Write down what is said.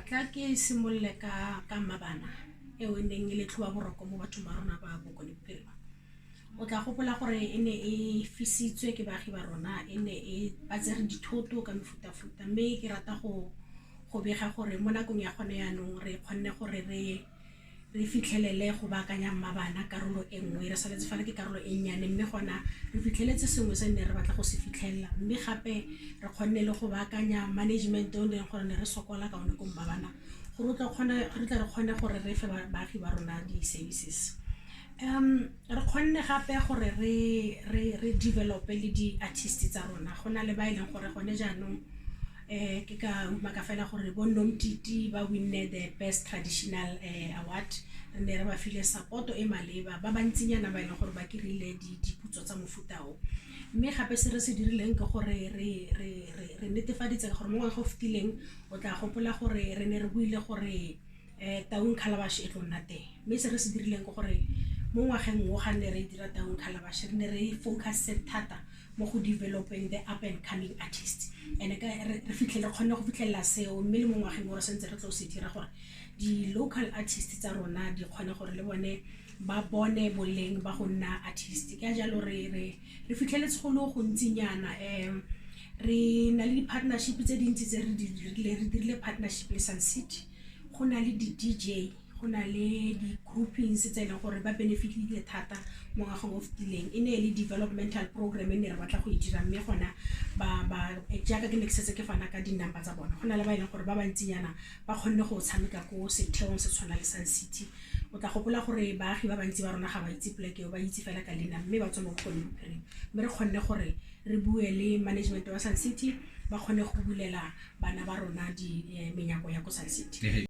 Tla ke simolole ka Mmabana eo e neng e le tlhoba boroko mo bathong ba rona ba Bokone Bophirima. O tla gopola gore e ne e fisitswe ke baagi ba rona, e ne e ba tsere dithoto ka mefutafuta, mme ke rata go bega gore mo nakong ya gone yaanong re kgonne gore re fitlhelele go baakanya Mmabana karolo e nngwe. Re saletse fela ke karolo e nnyane, mme gona re fitlheletse sengwe se nne re batla go se fitlhelela. Mme gape re kgonne le go baakanya management o leng gore ne re sokola ka one ko Mmabana, gore re tle re kgone gore re fe baagi ba rona di-services. Re kgonne gape gore re develope le di-artist tsa rona. Go na le ba e leng gore gone jaanong, ke ka umaka fela gore bo Nomtiti ba winne the best traditional award. Re ne re ba file support e maleba. Ba bantsinyana ba e leng gore ba kry-ile diputso tsa mofuta o. Mme gape se re se dirileng ke gore re netefaditse ka gore mo ngwaga o fetileng, o tla gopola gore re ne re buile gore Taung Calabash e tlo nna teng. Mme se re se dirileng ke gore mo ngwageng o, ga ne re dira Taung Calabash, re ne re focus thata mo go developing the up and coming artist, and ka re fitlhele re kgonne go fitlhelela seo. Mme le mo ngwageng o re santse re tlo se dira gore di-local artist tsa rona di kgone gore le bone ba bone boleng ba go nna artist. Ka jalo re fitlheletse go le gontsinyana. Re na le di-partnership tse dintsi tse re di dirile. Re dirile partnership le Sun City. Go na le di-DJ, go na le di-groupings tse e leng gore ba benefitile thata mo ngwageng o fetileng. E ne e le developmental program e ne re batla go e dira, mme gona ba jaaka ke ne ke setse ke fana ka di-number tsa bona, go na le ba e leng gore ba bantsinyana ba kgonne go tshameka ko setheong se tshwana le Sun City. O tla gopola gore baagi ba bantsi ba rona ga ba itse poleke eo, ba itse fela ka leina, mme ba tswa mo Bokone Bophirima. Mme re kgonne gore re bue le management wa Sun City, ba kgone go bulela bana ba rona di menyako ya ko Sun City.